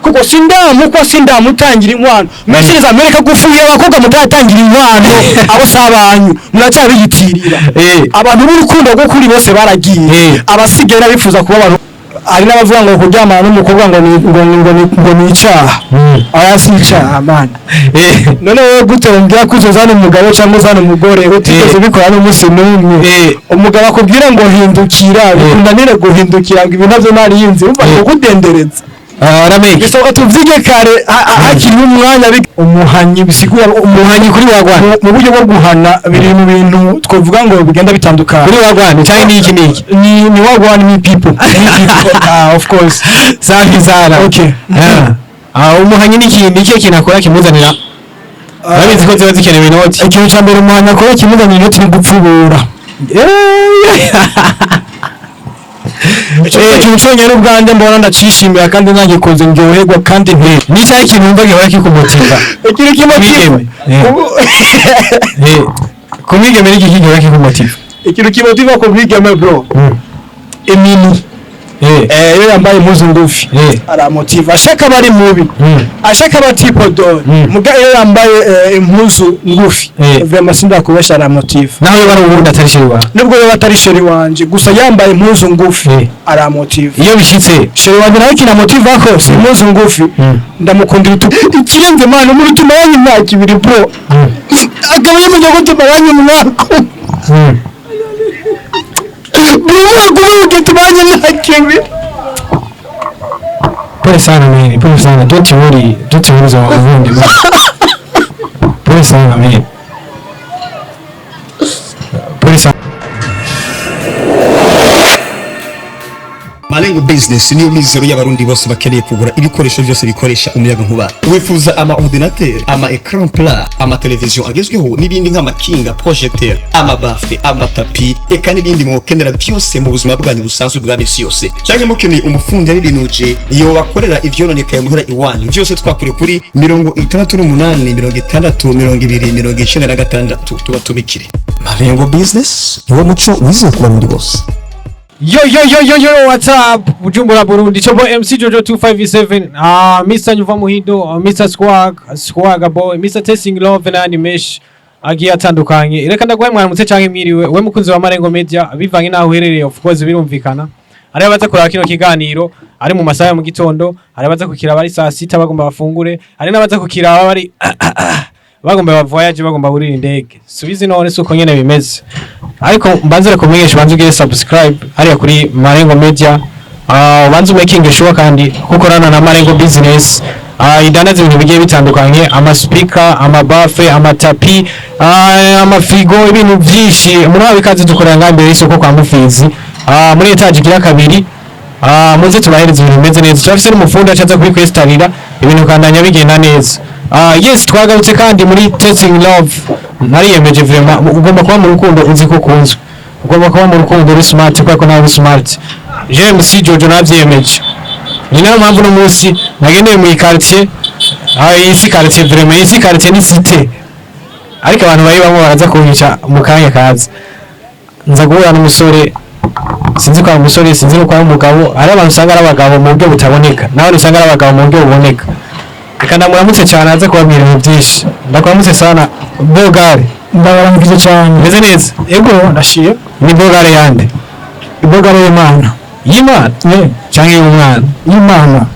Kuko sindamukwa, sindamutangira inkwano. Meshereza mwereka gufuhira abakobwa mutatangira inkwano, abo si abanyu, muracyabiyitirira. Abantu b'urukundo rwo kuri bose baragiye. Abasigaye bifuza kuba abantu. Hari n'abavuga ngo kuryamana n'umukobwa ngo ni icyaha. Aya si icyaha, man. None wowe gute wumvira ko uzozana umugabo cyangwa uzana umugore utigeze ubikora n'umunsi n'umwe? Umugabo akubwira ngo hindukira, bikunanire guhindukira, ngo ibi navyo narinzi, umva, kukudendereza. Rameke. Bisabwa tuvyige kare, hakiri umwanya. Umuhanyi bisigura Umuhanyi kuri wagwan. Mu buryo bwo guhana biri mu bintu twovuga ngo bigenda bitandukanye. Kuri wagwan cyangwa niki niki? Ni wagwan, me people, me people, ah, of course. Safi sana. Okay. Ah, umuhanyi ni ikihe kintu akora kimuzanira? Urabizi ko ziba zikenewe inoti. Ikintu cya mbere umuhanyi akora kimuzanira inoti ni gupfubura. Icyo kintu cyonyine ubwanjye mbona ndacishimira kandi nagikoze ndyoherwa kandi nti Ni cyahe kintu wumva gihora kikumotiva? Ikintu kimwe. Mwigeme. Ku mwigeme ni iki gihora kikumotiva? Ikintu kimotiva ku mwigeme, bro, imini. Iyo yambaye impuzu ngufi aramotiva, ashaka aba ari mubi, ashaka aba tipodori. Muga iyo yambaye impuzu ngufi, vraiment sindakubesha, aramotiva. Naho yoba ari uwundi atari chéri wawe? Nubwo yoba atari chéri wanje, gusa yambaye impuzu ngufi aramotiva. Iyo bishitse Chéri wanje nawe kinamotiva ko si impuzu ngufi. Ndamukundira ikirenze, man. Umuntu tumaranye imyaka 2, bro, akaba yemeye ko tumaranye umwaka umwe. Buri mwaka umwe tumaranye imyaka 2. Pole sana, man, pole sana. Don't worry, don't worry, za ubundi, man. Pole sana, man, pole sana. Malengo Business niyo mizero y'Abarundi bose bakeneye kugura ibikoresho byose bikoresha umuyaga nkuba. Wifuza ama ordinateur, ama écran plat, ama television agezweho n'ibindi nk'amakinga, projecteur, ama baffle, ama tapis, eka n'ibindi mwokenera byose mu buzima bwanyu busanzwe bwa misi yose. Cyangwa mukeneye umufundi y'ibinuje iyo bakorera ivyononekaye muhira iwanyu, byose twakure kuri 68 60 20 96, tuba tubikire. Malengo Business niwo muco wizewe ku Barundi bose. Yo yo yo yo yo, what's up? Bujumbura, Burundi. Chobo MC Jojo 257. Ah, Mr. Nyuva Muhindo, Mr. Swag, Swag Boy, Mr. Testing Love n'andi menshi agiye atandukanye. Reka ndaguhe mwaramutse canke mwiriwe. We mukunzi wa Marengo Media, bivanye naho uherereye, of course birumvikana. Hari abaza kuraba kino kiganiro ari mu masaha ya mu gitondo, hari abaza kukiraba ari saa sita bagomba bafungure, hari n'abaza kukiraba bari bagomba ba voyage, bagomba burira indege. Subizi none suko nyene bimeze. Ariko mbanze kumenyesha, ubanze ugire subscribe hariya kuri Marengo Media. Ubanze making sure kandi kukorana na Marengo Business. Idandaza ibintu bigiye bitandukanye: ama speaker, ama baffle, ama tapis, ama frigo, ibintu byinshi. Muri abo ikaze, dukorera ngaha imbere y'isoko kwa Mufizi. Muri étage igira kabiri. Muze tubahereza ibintu bimeze neza. Turafise n'umufundi acaza kubikwesitarira ibintu kandanya bigenda neza. Yes, twagarutse kandi muri Testing Love. Nariyemeje vraiment, ugomba kuba mu rukundo uzi ko ukunzwe. Ugomba kuba mu rukundo uri smart kubera ko nawe uri smart. James Jojo navyiyemeje. Ni nayo mpamvu uno munsi nagendeye mu quartier. Ah, iyi si quartier vraiment, iyi si quartier, ni cité. Ariko abantu bayibamo baraza kunyica mu kanya kaza. Nza guhura n'umusore, sinzi ko ari umusore, sinzi ko ari umugabo. Hari abantu usanga ari abagabo mu buryo butaboneka n'abandi usanga ari abagabo mu buryo buboneka. Reka ndamuramutse cyane, aze kubabwira ibintu byinshi. Ndakuramutse sana, bogare. Ndabaramukije cyane. Meze neza? Ego, ndashiye. Ni bogare yande? Ibogare y'Imana. Y'Imana cyangwa y'umwana? Y'Imana.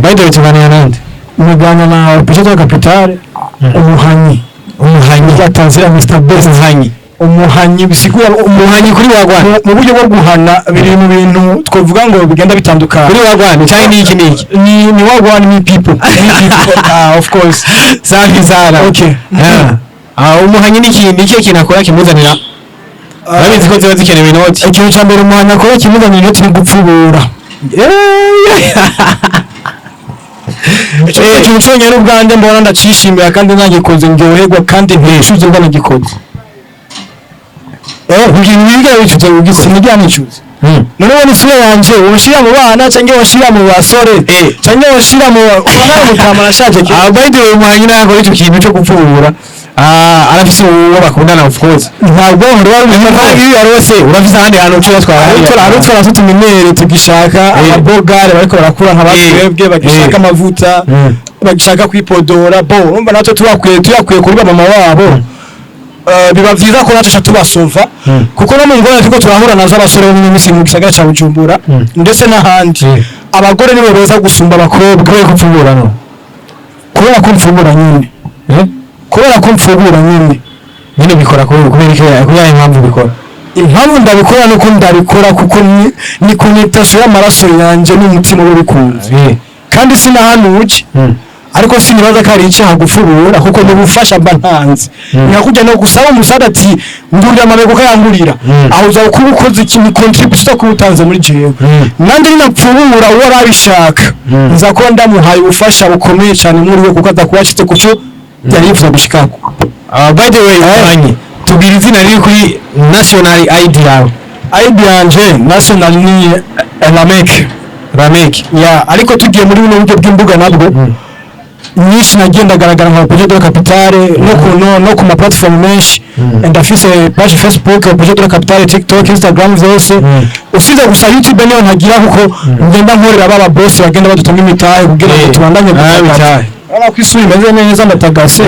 By the way, tuganira nande? Umugana na Petit de Capitale, umuhanyi. Umuhanyi. Ryatanzira Mr Best. Umuhanyi. Umuhanyi bisigura Umuhanyi kuri wagwan. Mu buryo bwo guhana biri mu bintu twovuga ngo bigenda bitandukanye. Kuri wagwan cyangwa niki niki? Ni wagwan, me people, me people, ah, of course. Safi sana. Okay. Ah, umuhanyi ni ikihe kintu akora kimuzanira? Urabizi ko ziba zikenewe inoti. Ikintu cya mbere umuhanyi akora kimuzanira inoti ni gupfubura. Icyo kintu cyonyine ubwanjye mbona ndacishimira kandi nagikoze ndyoherwa kandi nticuze mba nagikoze. Ibintu biga wicuza ugikoze? Sinigera nicuza. None ubona isura yanje wonshira mu bana cyangwa wonshira mu basore cyangwa wonshira mu bana mutama nashaje kera? Ah, by the way, umuhanyi nawe akora icyo kintu cyo gupfubura. Arafise uwo bakundana, of course. Ntabwo Amafaranga iyo yarose, urafise ahandi hantu uca uyatwara hariya. Hari utwana tutuminere tugishaka ababogare, bariko barakura nka batwebwe, bagishaka amavuta, bagishaka kwipodora. Bo urumva natwe tuyakwiye kuri ba mama wabo. Biba vyiza ko natwe tubasova, kuko no mu ngorane turiko turahura nazo, abasore bo mu minsi mu gisagara ca Bujumbura ndetse n'ahandi, abagore nibo beza gusumba abakobwa. Kubera ko upfubura, no? Kubera ko mfubura nyine. Eh? Kubera ko mfubura nyine. Nyine bikora kubera iki? Kubera impamvu bikora? Impamvu ndabikora nuko ndabikora kuko ni connexion y'amaraso yanje n'umutima w'ubikunze. Kandi sinahanuye, ariko sinibaza ko ari icyaha gufubura, kuko n'ubufasha mba ntanze. Nkakujya no gusaba umusada ati ngurira amabego, kayangurira. Aho uza kuba ukoze ikintu, contribution kuba utanze muri jewe. Nanjye ninapfubura uwo arabishaka, nza kuba ndamuhaye ubufasha bukomeye cyane muri we, kuko aza kuba ashitse ku cyo yari yifuza gushikako. By the way, Manyi, tubwira izina riri kuri national ID yawe. ID yanje national ni Lamek. Lamek. Ya, ariko tugiye muri buno buryo bw'imbuga nabwo nyinshi, nagiye ndagaragara nka Projet de la Capitale no ku ma platform menshi. Ndafise page Facebook Projet de la Capitale, TikTok, Instagram zose, usibye gusa YouTube niyo ntagira, kuko ngenda nkorera baba boss bagenda badutanga imitahe kugira ngo tubandanye gutagaza. Imitahe. Urabona ko isura imeze neza, ndatagase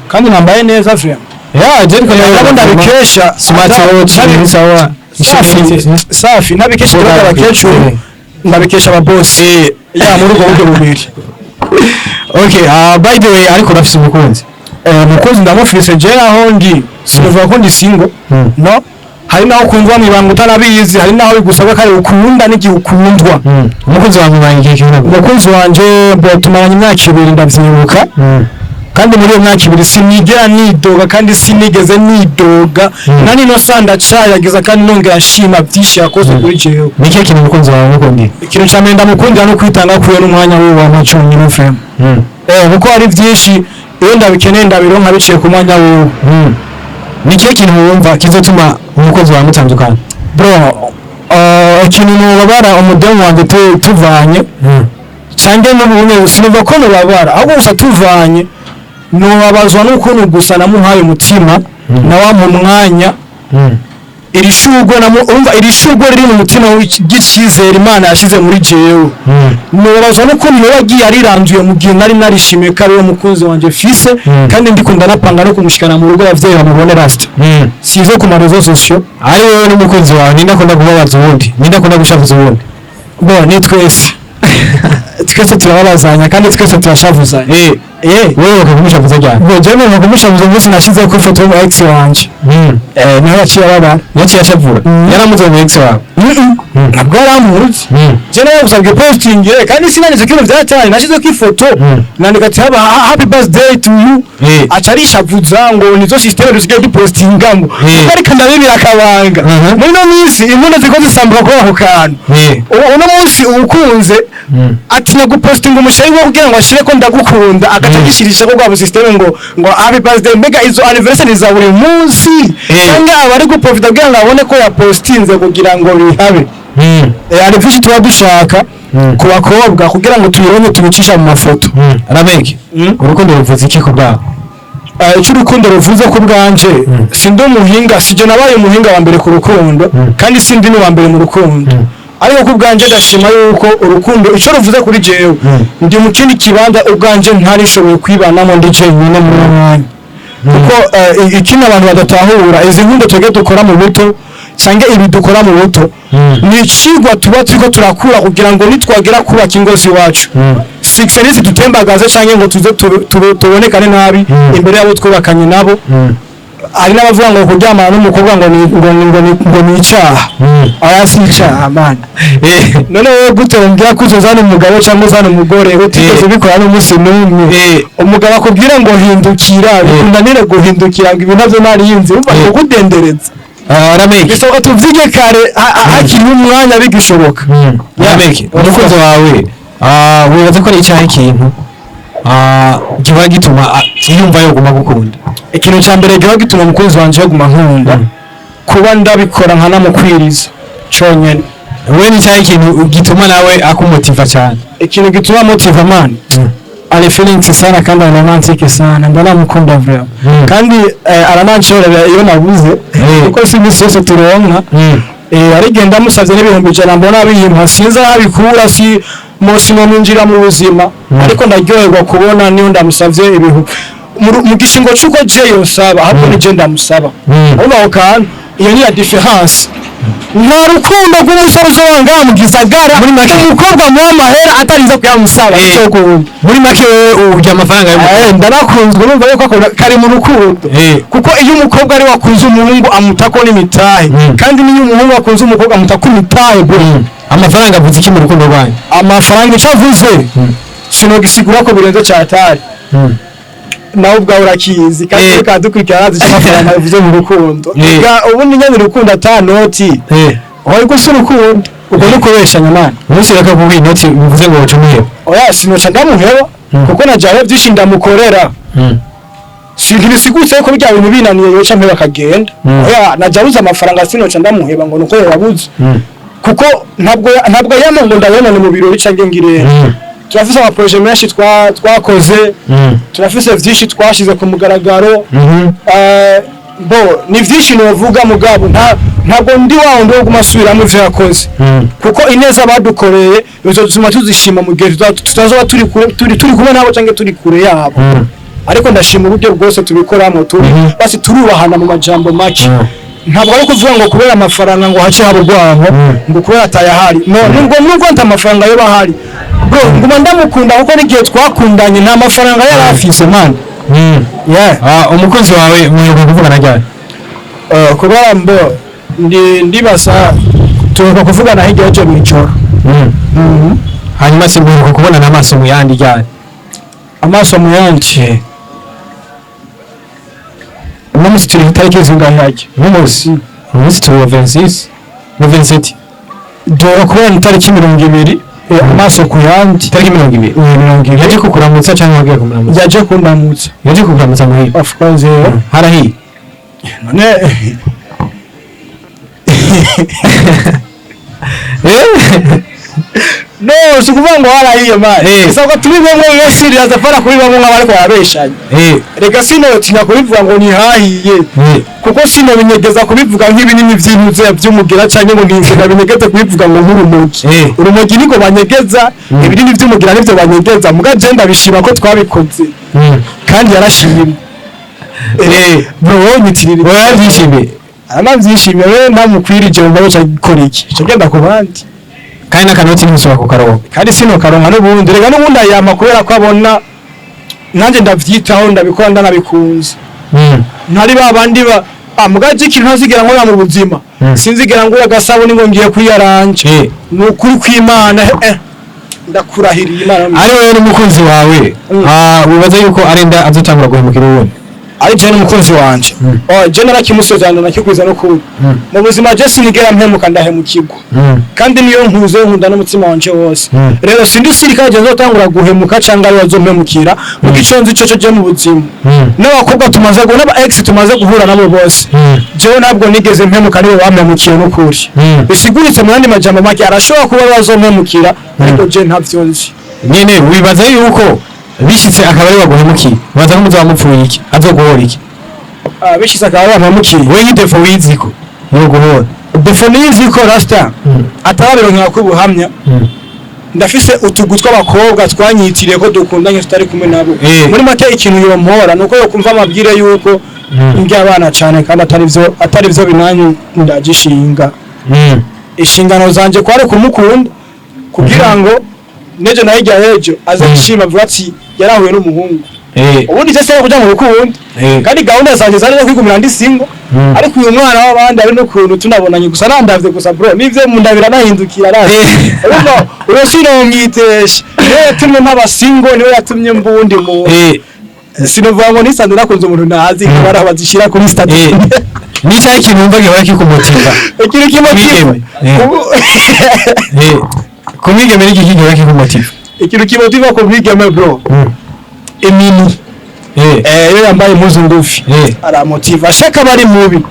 kandi nambaye neza vraiment. Ya, je niko. Nabo ndabikesha. Smart watch ni sawa. Safi safi, ntabikesha Boga abakecuru, ndabikesha aba boss ya muri ubwo buryo bubiri. Okay, by the way, ariko urafise umukunzi? Umukunzi ndamufise je. Aho ndi sinovuga ko ndi single, no hari naho ukundwa mwibanga utanabizi, hari naho bigusaba ko ari ukunda n'igihe ukundwa. Umukunzi wawe mubanye igihe kingana gute? Umukunzi wanje bo tumaranye imyaka 2, ndavyibuka. Kandi muri iyo myaka 2 sinigera nidoga, kandi sinigeze nidoga na nino sa. Ndacayageza kandi nongera nshima byinshi yakoze kuri jewe. Ni ikihe kintu umukunzi wawe umukundiye? Ikintu ca mbere ndamukundira no kwitanga kwiwe n'umwanya wiwe wampa conyine frame. Kuko hari byinshi iyo ndabikeneye ndabironka biciye ku mwanya wiwe. Ni ikihe kintu wumva kizotuma umukunzi wawe mutandukana? Bro, ikintu nubabara umudemu wanjye tuvanye cange n'ubumwe, sinumva ko nubabara, ahubwo gusa tuvanye nubabazwa n'ukuntu gusa namuhaye umutima nawe ampa umwanya. Iri shurwe urumva iri shurwe riri mu mutima ry'icizere Imana yashize muri jewe, nubabazwa n'ukuntu nawe yagiye ariranduye mu gihe nari narishimiye ko ariwe mukunzi wanje fise. Kandi ndikunda napanga no kumushikana mu rugo, abavyeyi bamubone rasta, sizo ku ma réseaux sociaux. Ari wowe n'umukunzi wawe, ninde akunda kubabaza uwundi, ninde akunda gushavuza uwundi? Bo ni twese, twese turababazanya kandi twese turashavuzanya. Wowe bakakumushavuza ryari? Bo jewe ntabwo kumushavuza umunsi nashizeho ko ifoto y'umu ex wanje. Niho yaciye ababara. Yaciye ashavura? Yaramuze mu ex wawe? Ntabwo yaramuzi. Je nawe gusabwe posting, kandi sinanditse ko ibintu byatanye, nashizeho ifoto, nandika ati haba happy birthday to you. Aca arishavuza ngo nizo system dusigaye dupostingamo. Kuko ariko ndabibira akabanga, muri no minsi imbuno ziko zisambuka kuri ako kantu. Uno munsi uwukunze atinya gupostinga umushayi we kugira ngo ashire ko ndagukunda, agaca agishirisha ko rwa system ngo happy birthday. Mbega izo anniversaire ni za buri munsi, cyangwa aba ari guprofita kugira ngo abone ko yapostinze kugira ngo bihabe? Hari byinshi tuba dushaka ku bakobwa kugira ngo tubironke tubicisha mu mafoto. Rameke, urukundo ruvuze iki ku bwawe? Icyo urukundo ruvuze ku bwanje, sindi umuhinga, sijye nabaye umuhinga wa mbere ku rukundo, kandi sindi n'uwa mbere mu rukundo, ariko ku bwanje ndashima yuko urukundo icyo ruvuze kuri jewe, ndi mu kindi kibanza ubwanje ntarishoboye kwibanamo ndi jenyine muri uwo mwanya, kuko ikindi abantu badatahura, izi nkundo twebwe dukora mu buto cyangwa ibi dukora mu buto, ni icigwa tuba turiko turakura kugira ngo nitwagera kubaka ingo z'iwacu, success dutembagaze cyangwa ngo tuze tubonekane nabi imbere y'abo twubakanye nabo. Hari n'abavuga ngo kuryamana n'umukobwa ngo ni icyaha. Aya si icyaha, man. None wowe gute wumvira ko uzozana umugabo cyangwa uzana umugore utigeze ubikora n'umunsi n'umwe? Umugabo akubwira ngo hindukira, bikunanire guhindukira, ngo ibi navyo narinzi, umva, kukudendereza. Rameke, bisabwa tuvyige kare, hakiriho umwanya bigishoboka. Rameke, umukunzi wawe, wibaza ko ari icyaha ikintu kiba gituma yumva yoguma gukunda? Ikintu cya mbere giba gituma umukunzi wanje yaguma nkunda, kuba ndabikora nkanamukwiriza conyene. We ni icyaha ikintu gituma nawe akumotiva cyane? Ikintu gituma motiva, man, Ari feelings sana kandi ari romantic sana, ndanamukunda vraiment. Kandi arananshorera iyo nabuze, kuko si imisi yose turonka. Arigenda amusavye n'100,000 mbona biyimpa, sinzi aho abikura, si munsi ninjira mu buzima. Ariko ndaryoherwa kubona niyo ndamusavye ibihu mu gishingo c'uko je yosaba, ahubwo ni je ndamusaba. Urumva aho kantu, iyo ni la différence. Nta rukundo rw'umusore uzoba ngaha mu gisagara umukobwa muha amahera atarinze kuyamusaba. Ico kuwundi. Muri make wewe urya amafaranga y'umukobwa? Ndanakunzwe, urumva yuko ako kari mu rukundo. Kuko iyo umukobwa ari wakunze umuhungu amutako n'imitahe. Kandi niyo umuhungu akunze umukobwa amutako imitahe, bro. Amafaranga avuze iki mu rukundo rwanyu? Amafaranga ico avuze sinogisigura ko birenze cyatari. Nawe ubwawe urakizi kandi reka dukurikira, arazi icyo amafaranga bivuze mu rukundo. Ubundi nyene urukundo ata noti wari gusa urukundo ubwo ni ukubeshanya, man. Umunsi reka kuguha inoti bivuze ngo uca umuheba? Oya, sinoca ndamuheba, kuko najaye byinshi ndamukorera. Si ntibisigutse ko bya bintu binaniye yoca mpeba akagenda. Oya, najabuze amafaranga, sinoca ndamuheba ngo nuko yabuze, kuko ntabwo yama ngo ndabonane mu birori canke ngirere. Turafise amaprojet menshi twakoze. Turafise vyinshi twashize ku mugaragaro. Bo ni vyinshi novuga, mugabo ntabwo ndi wa wundi wo guma asubiramo ivyo yakoze, kuko ineza badukoreye bizotuma tuzishima mu gihe tutazoba turi kure, turi kumwe nabo canke turi kure yabo. Ariko ndashima uburyo bwose tubikoramo, turi basi turubahana mu majambo make. Ntabwo ari ukuvuga ngo kubera amafaranga ngo hace haba urwango, ngo kubera atayahari. No, nubwo nta mafaranga yo bahari, bro, nguma ndamukunda, kuko n'igihe twakundanye nta mafaranga yari afise, man. Yeah. Ah, umukunzi wawe muheruka kuvugana ryari? Kubera mbo ndibasa tuheruka kuvugana hirya y'ejo mw'ijoro. Hanyuma se muheruka kubonana amaso mu yandi ryari? Amaso mu yandi, uno munsi turi itariki zingahe hajya? Umunsi turi wa 26 na 27. Duheruka kubona itariki 20, amaso ku yandi. Itariki 20? 20. Yaje kukuramutsa cyangwa wagiye kumuramutsa? Yaje kundamutsa. Yaje kukuramutsa muhira? Of course. Harahiye? None no si ukuvuga ngo harahiye, man. Bisabwa tubibemo bibe serious, apana kubibamo nk'abariko barabeshanya. Reka sinotinya kubivuga ngo ntihahiye, kuko sinobinyegeza kubivuga nk'ibinini vy'intuze vy'umugira, canke ngo ninzira binyegeze kubivuga ngo nk'urumogi. Urumogi niko banyegeza, ibinini vy'umugira nivyo banyegeza. Muga je ndabishima ko twabikoze. Kandi yarashimye. Bro, wowe nyitirira. Wowe yarabyishimiye? Aranavyishimiye. Wewe ntamukwirije ngo mbabe gikora iki, ca genda ku bandi. Kandi n'akanoti ntimusubira kukaronka? Kandi sinokaronka n'ubundi. Rega n'ubundi ayama kubera ko abona nanjye ndavyitaho, ndabikora, ndanabikunze. Ntari ba bandi ba mugaje ikintu ntazigera nkora mu buzima. Sinzigera ngura agasabuni ngo ngiye kwiyaranja. Ni ukuri kw'Imana, ndakurahiriye Imana. Ari wowe n'umukunzi wawe, wibaza yuko arenda azotangura guhemukira uwundi? Ari je n'umukunzi wanje? Oh, je narakimusezerano nakikwiza no kuri mu buzima. Je sinigera mpemuka, ndahemukirwa. Kandi niyo nkuze nkunda n'umutima wanje wose. Rero sindi sirikare je nzotangura guhemuka cyangwa ari bazompemukira. Mu giconzi ico cyo je mu buzima, n'abakobwa tumaze guhura, n'aba ex tumaze guhura nabo bose, jewe ntabwo nigeze mpemuka, nibo bampemukiye n'ukuri. Bisiguritse mu yandi majambo make, arashobora kuba bazompemukira, ariko je ntavyo nzi. Nyene wibaza yuko bishitse akaba ari waguhemukiye, wibaza ko muzaba mupfuye iki, azoguhora iki? Ah, bishitse akaba bampemukiye, we nk'idéfaut wiziko yoguhora? Défaut nizi ko rasta atarabironkera ko ubuhamya. Ndafise utugu tw'abakobwa twanyitiriye ko dukundanye tutari kumwe nabo. Muri make ikintu yompora nuko yokumva amabwire yuko ndya abana cane, kandi atari vyo binanyu ndagishinga. Inshingano zanje kwari kumukunda kugira ngo nejo na hirya y'ejo aze yishima avuga ati yarahuye n'umuhungu. Ubundi se kuja mu rukundo, kandi gahunda zanje zari zo kwigumira ndi single. Ariko uyu mwana w'abandi ari n'ukuntu tunabonanye gusa nandavye gusa, bro, nivyo mundabira nahindukira arazi. Urumva uyo sinomwitesha, niwe yatumye mpaba single, niwe yatumye mbundi muntu. Sinovuga ngo nisanzwe nakunze umuntu ntazi kubara bazishira kuri status. Ni cyahe kintu wumva gihora kikumotiva? Ikintu kimotiva? Mwigeme. Ku mwigeme ni iki gihora kikumotiva? Ikintu kimotiva ku mwigeme, bro, imini. Iyo yambaye impuzu ngufi aramotiva, ashaka bari mubi,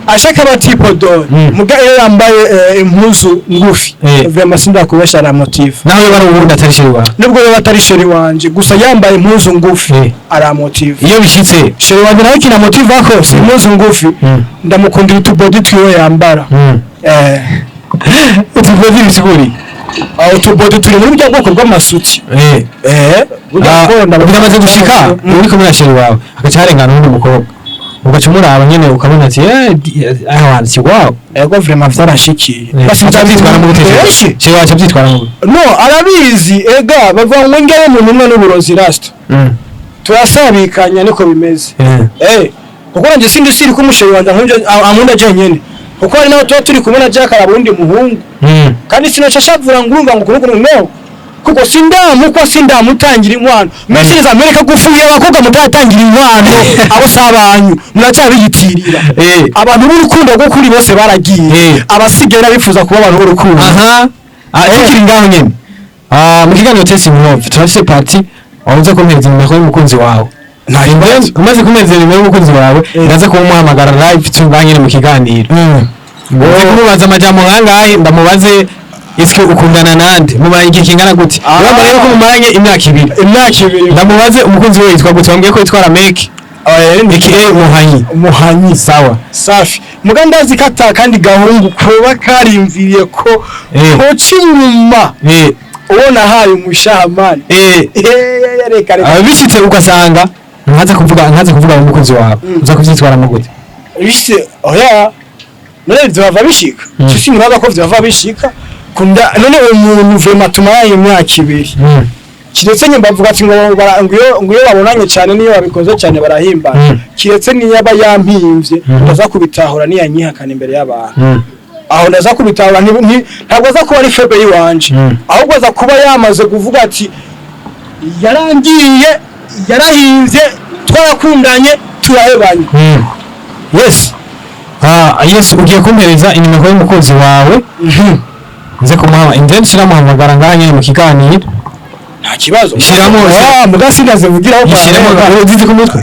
ashaka aba tipo dore. Muga iyo yambaye impuzu ngufi, vraiment sindakubesha, aramotiva. Naho yoba ari uwundi atari chéri wawe? Nubwo yoba atari chéri wanje, gusa yambaye impuzu ngufi aramotiva. Iyo bishitse Chéri wanje nawe kinamotiva ko si impuzu ngufi, ndamukundira utubodi twiwe yambara. Utubodi bisiguri? Aho utubodi turi muri burya bwoko bw'amasuti. Burya bwoko Biramaze gushika uri kumwe na chéri wawe hagaca harengana uwundi mukobwa, ugaca umuraba nyene ukabona ati aho hantu si wawe? Ego, vraiment vyarashikiye. Basi abyitwara mu gute? Benshi. Chéri wawe abyitwara mu gute? No, arabizi. Ega bavuga ngo ngere umuntu umwe n'uburozi, rasta. Turasabikanya, niko bimeze. Kuko nanjye sindi siri ko umuchéri wanjye ankunda jenyene, kuko hari naho tuba turi kumwe na Jack araba uwundi muhungu. Kandi sinoca shavura ngo urumva ngo ukuntu, no, kuko sindamukwa, sindamutangira inkwano. Meshereza mwereka gufuhira abakobwa mutaratangira inkwano, abo si abanyu, muracyabiyitirira. Abantu b'urukundo rwo kuri bose baragiye. Abasigaye n'abifuza kuba abantu b'urukundo. Aha. Tukiri ngaho nyene, mu kiganiro Testing Love turafise partie wabuze kumpereza nimero y'umukunzi wawe. Nta Then, umaze kumpereza nimero y'umukunzi wawe, ndaza kumuhamagara live tunganye nyene mu kiganiro. Nze kumubaza amajambo nkangahe? Ndamubaze: eske ukundana nande, mumaranye igihe kingana gute? Urumva rero ko mumaranye imyaka 2. Imyaka 2. Ndamubaze umukunzi we yitwa gute. Wambwiye ko yitwa Rameki aka Muhanyi. Muhanyi. Sawa. Safi. Muga ndazi ko ata kandi gahungu koba karimviriye ko koca inyuma uwo nahaye umushahamani. Reka reka. Bishitse ugasanga nkaza kuvuga umukunzi wawe, uza kuvyitwaramo gute? Bishitse, oya, none vyova bishika. Sinibaza ko vyova bishika kunda. None umuntu vraiment tumaranye imyaka 2, kiretse nyuma bavuga ati ngo iyo babonanye cyane, niyo babikoze cyane barahimbana. Kiretse niyo aba yampimvye, ndaza kubitahura niyanyihakana imbere y'abantu. Aho ndaza kubitahura. Ntabwo aza kuba ari faible yiwanje, ahubwo aza kuba yamaze kuvuga ati yarangiye, yarahinze, twarakundanye, turahebanye. Yes. Yes, ugiye kumpereza inimero y'umukunzi wawe, nze kumuha inze nshiramuhamagara ngaha nyene mu kiganiro. Nta kibazo. Shiramo- Ah, mugasigaze vugiraho. Ishiremo uzizi ku mutwe.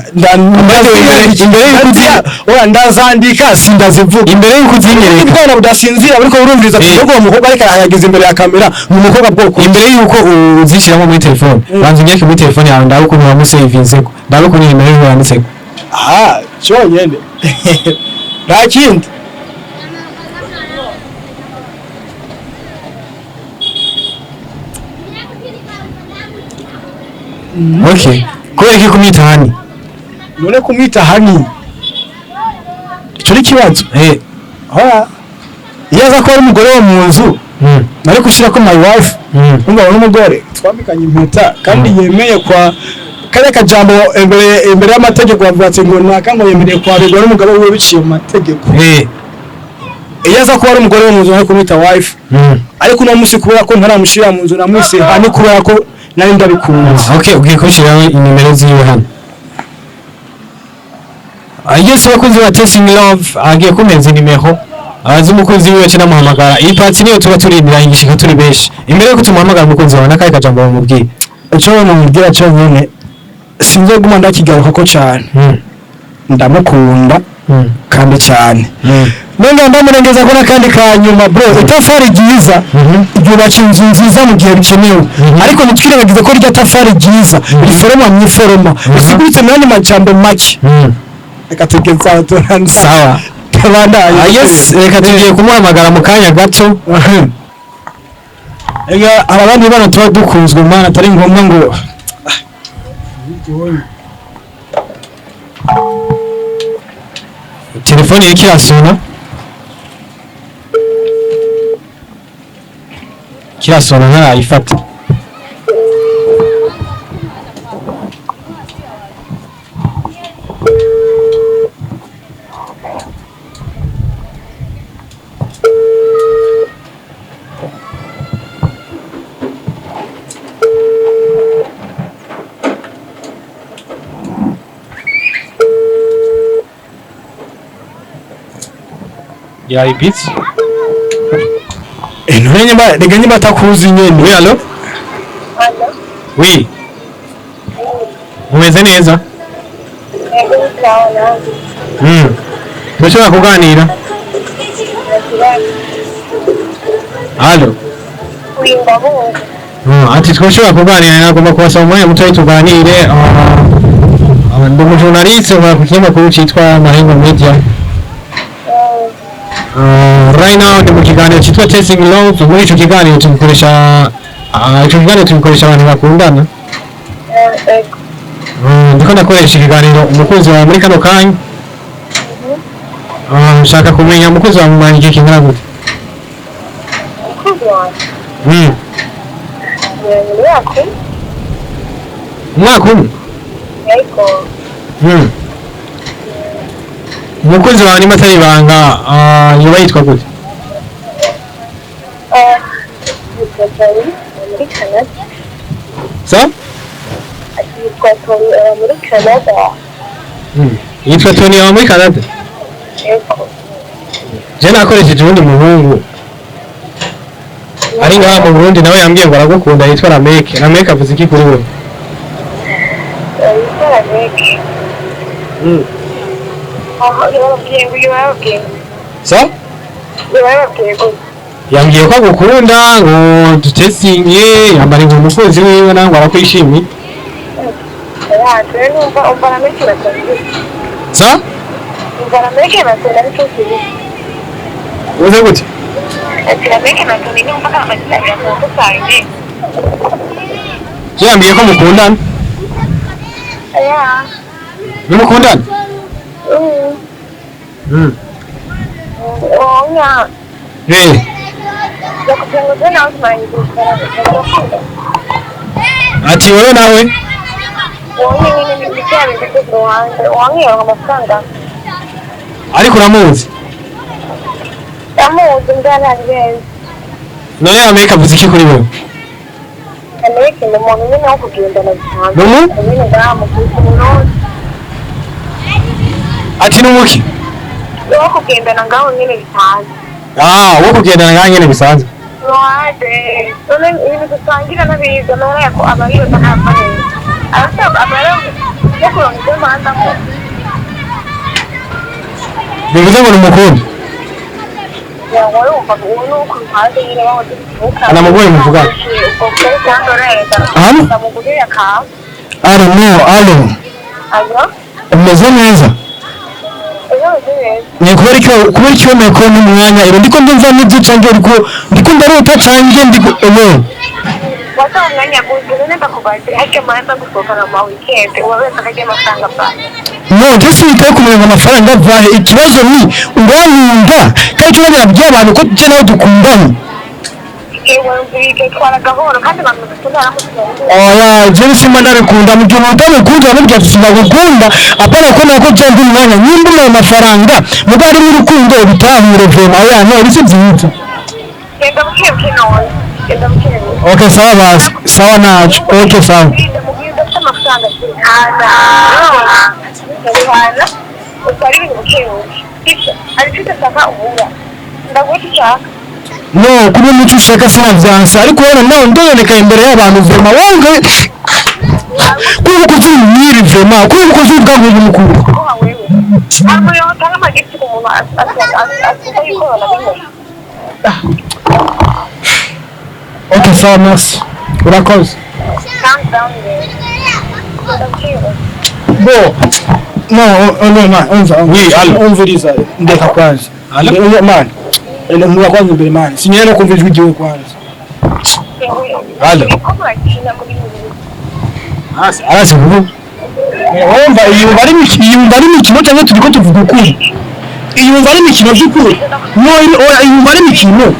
Imbere y'uko Oya, ndazandika, sindazivuga. Imbere y'uko uzinyereka. Ubwana budasinzira buriko burumviriza ati uwo mukobwa ariko arahageze imbere ya kamera ni umukobwa bwoko. Imbere y'uko uzishyiramo muri telefone, banza unyereke muri telefone yawe, ndabe ukuntu wamusevinzeko, ndabe ukuntu nimero yiwe yanditseko. Aha cyonyene, nta kindi. Okay, kubera iki kumwita honey? None kumwita honey, icyo ni ikibazo? Hoya, iyo aza kuba ari umugore wo mu nzu, nari gushyira ko my wife. Umva, n'umugore twambikanye impeta kandi yemeye kwa kariya kajambo imbere y'amategeko, bavuga ati ngo naka ngo yemereye kwabirwa n'umugabo wiwe biciye mu mategeko. Iyo aza kuba ari umugore wo mu nzu, nari kumwita wife. Ariko uno munsi, kubera ko ntaramushyira mu nzu, namwise honey kubera ko nari ndabikunze. Okay, ugiye kubishyiraho inimero ziwe hano. Yes, abakunzi ba Testing Love, agiye kumeza inimero z'umukunzi wiwe aca namuhamagara. Iyi partie niyo tuba turindira igishika turi benshi. Imbere yuko tumuhamagara umukunzi wawe, n'akahe kajambo bamubwiye? Icyo namubwira cyonyine, sinzoguma ndakigaruka ko cyane, ndamukunda kandi cyane. None ndamurengeza ko n'akandi ka nyuma, bro, itafari ryiza ryubaka inzu nziza mu gihe bikenewe, ariko ntitwirengagize ko rya tafari ryiza riforoma mu iforoma risiguritse. Mu yandi majambo make, reka tugeze aho turanza. Sawa. Tabandanye. Yes, reka tugiye kumuhamagara mu kanya gato. Ega hari abandi bana tuba dukunzwe, mana, atari ngombwa ngo Telefone iriko irasona, kirasona, ntarayifata. Yayibitse. None nyimba, reka nyimba atakuzi nyene. Oui, allo? Allo? Oui, umeze neza? Ego sawa nanjye. Turashobora kuganira? Allo? Wimba bumva. Ati twashobora kuganira, nagomba kubasaba umwanya mutoyi tuganire. Ndi umujournaliste, nkora ku kinyamakuru citwa Mahengo Media. Right now ndi mu kiganiro citwa Testing Love. Muri ico kiganiro tubikoresha, ico kiganiro tubikoresha abantu bakundana. Ego. Ndiko ndakoresha ikiganiro umukunzi wawe muri kano kanya. Nshaka kumenya umukunzi wawe mumanye igihe kingana gute? Umukunzi wanjye ni umwaka umwe. Umwaka umwe? Ego. Umukunzi wawe nimba atari ibanga, yoba yitwa gute? Yitwa Tony aba muri Canada. Sa? Yitwa Tony aba muri Canada. Yitwa Tony, aba muri Canada? Ego. Je nakoresheje uwundi muhungu ari ngaha mu Burundi, nawe yambwiye ngo aragukunda, yitwa Rameke. Rameke avuze iki kuri wewe? Yitwa Lameke. Aho yababwiye ngo yababwiye. Sa? Yababwiye ngo Yambwiye ko agukunda, ngo dutesinye, yambara ngo umukunzi wiwe nawe ngo arakwishimiye. Yacu rero numva umva Lameke batari. Sa? Umva Lameke batari ariko kibi. Uze gute? Ati Lameke batari numva amazina yatandukanye. Je yambwiye ko mukundana. Ya. Nimukundana? Oya. Eh. Ndakugira ngo nawe utumanye. Ati wowe nawe? Wowe nyine ni bya bintu byo ku ruhande wamwironka amafaranga. Ariko uramuzi? Ndamuzi mbwa ntabirenze. None Rameke avuze iki kuri wewe? Amerika ni umuntu nyine wo kugendana bisanzwe. Numu? Nyine ngaha mu gihugu Burundi. Ati numuki? Wo kugendana ngaho nyine bisanzwe. Ah, wo kugendana ngaha nyene bisanzwe. Ruhande none ibintu dusangira n'abiga amahera yako aba yibaza ntapfa neza arasaba amahera yo kuronka ibyo mpanda ko. Bivuze ngo numukunda? Wumva uwo ni uwo ku ruhande nyine wahoze uturuka. Anamubonye muvugana? Ubwo kuri cyangwa leta Allo? ndamugurira akawa. Allo, no, allo. Allo. Umeze neza? Ejo bimeze neza. Ni kubera iki wemeye ko n'umwanya ero ndiko ndumva n'ibyo canke ariko ndiko ndarota canke ndiko emo? Wata umwanya gusa none ndakubaze harya amahera gusohokana mu ma weekend uba wese akarya amafaranga pa? No, je sinitaye kumenya ngo amafaranga avahe. Ikibazo ni urankunda, kandi ikibazo nabwiye abantu ko je nawe dukundanye. Ewe mvige twara gahoro kandi abantu dukunda aramutse. Oya, je simba ndabikunda mu gihe umuntu utamukunda uramubwira ati sinagukunda, apana ko nako je ndi umwanya nimba umpaye amafaranga muga harimo urukundo ubitahure vraiment. Oya, no, ibi si byiza. Genda buke buke none, genda buke buke. Okay, sawa basi, sawa naco, okay, sawa. Mubwire udafite amafaranga hana hana utwara ibintu buke buke, sibyo? Hari icyo udashaka ubura, ndaguha icyo ushaka. No, kuba umuco ushaka sinavyansa, ariko urabona nawe ndononekaye imbere y'abantu vraiment. Wange kuba ukoze umwiri vraiment, kuba ukoze ubwangu mukuru. Kuba wewe hari umuntu utanga amagifti ku muntu asuka yuko banabimuha. Okay, sawa, merci, urakoze. Calm down rero, genda buke buke. Bo no, no man, umva. Oui, allo. Umviriza, ndeka kwanza. Allo? Man, mura kwanza imbere man, sinyere no kumva ijwi ryiwe kwanza. Allo? Ko murakina muri ibi? Arazi kuvuga. Wumva iyumva ari imikino, iyumva ari imikino cyangwa turiko tuvuga ukuri? Iyumva ari imikino by'ukuri? No, oya, iyumva ari imikino.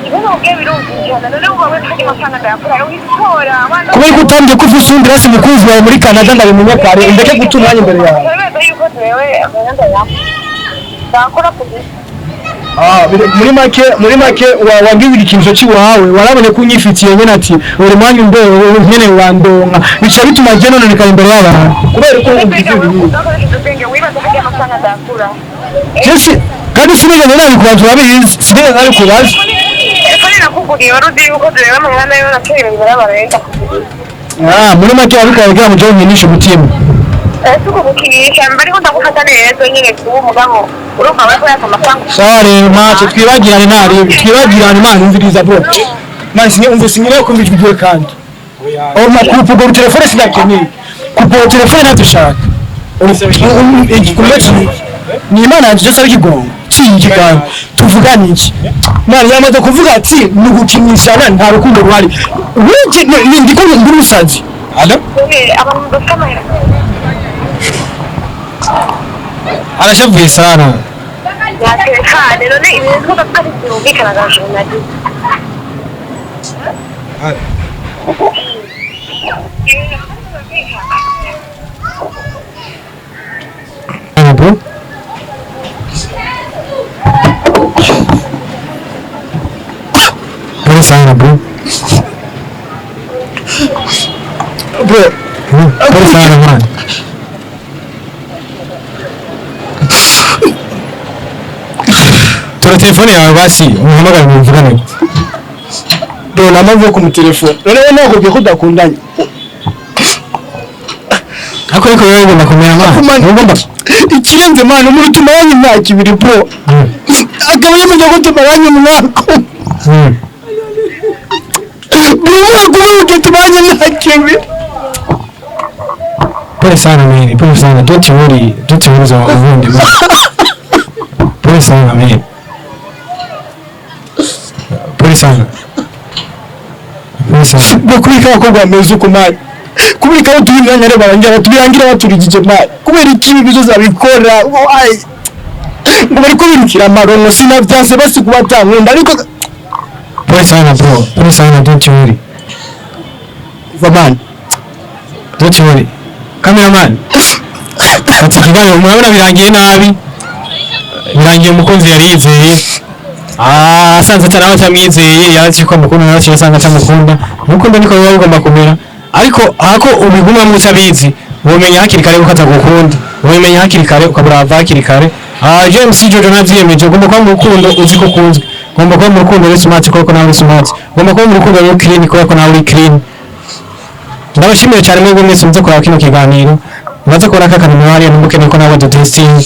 Ibibazo ubwiye birumvikana, none uba wese akarya amafaranga ndayakura witora. Kubera ko utambye ko ufise uwundi rasi mukunzi wawe muri Canada, ndabimenye kare, ndeke guta umwanya imbere yawe. Urabizi yuko jewe amahera ndayakora ndakora ku giti. Ah, muri make wagize igikinisho cy'iwawe, warabonye ko unyifitiye nyene, ati uri mwanya umbewe nyene wandonka, bica bituma je nononekara imbere y'abantu kubera ko ugize ibintu. Udakoresheje ubwenge wibaza ko amafaranga ndayakura. Jesi kandi sinigeze nabikubaza, urabizi, sinigeze nabikubaza. Telefone nakuguriye wari uzi yuko jewe amahera nayo nateye ibintu barabarenda kugurira. Ah, muri make wabikora kugira ngo uje unkinishe umutima. Ese uko gukinisha mba ariko ndagufata neza nyine kuba umugabo urumva we ko yaka amafaranga. Sawa rero, ntacyo, twibagirane, ntaribi twibagirane. Imana, umviriza bro, man, sinye umva, sinye kumva ijwi ryiwe kandi oh ma kupugo telefone sinakeneye kupugo telefone ntadushaka igikorwa cyiza ni Imana yanjye cyose ikigongo kingi kandi tuvugane iki. Mwana yamaze kuvuga ati ni ugukinishana, nta rukundo ruhari. Wiki ni ndiko ndi umusazi. Allo? Abantu bafite amahera. Arashavuye sana. Yatekane none ibintu ko ari byumvikana na journaliste. Bro, pole sana bro. Bro. Pole sana man. Tora telefone yawe basi umuhamagare muvugane. Bro, nta mpamvu yo kumutelefona. None we nakubwiye ko udakundanye. Ariko wewe ugomba kumenya man. Man, ugomba ikirenze man, umuntu tumaranye imyaka 2 bro, akaba yamenya ko tumaranye umwaka umwe. Buri mwaka umwe tumaranye imyaka 2. Pole sana man, pole sana. Don't worry, don't worry za ubundi man. Pole sana man. Pole sana. Pole sana. Bro, kubika abakobwa bameze uko man, kubika aho turi imyanya rero barangira batubirangira baturigije man, kubera iki ibi byose babikora? Why? Ngo bari kubirukira amaronko, sinavyanse basi kuba atankunda ariko Pole sana bro, pole sana, don't worry. Va man. Don't worry. Cameraman. Ati ikiganiro murabona birangiye nabi. Birangiye umukunzi yari yizeye. Ah, asanze atari atamwizeye, yarazi ko amukunda nawe asanga atamukunda. Urukundo niko biba bigomba kumera. Ariko hako ubigumamo utabizi, ubimenya hakiri kare ko atagukunda. Ubimenya hakiri kare ukabura hakiri kare. Ah, James Jojo navyiyemeje, ugomba kuba mu rukundo uzi ko ukunzwe. Ugomba kuba mu rukundo uri smart kuko nawe uri smart. Ugomba kuba mu rukundo uri clean kuko nawe uri clean. Ndabashimiye cyane mwebwe mwese muze kuraba kino kiganiro. Mumaze kubona ko akantu hariya ntimukeneye ko nawe dutesting.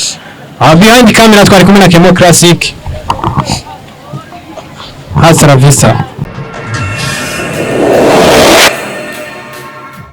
Ah, behind camera twari kumwe na Kemo Classic. Hasta la vista.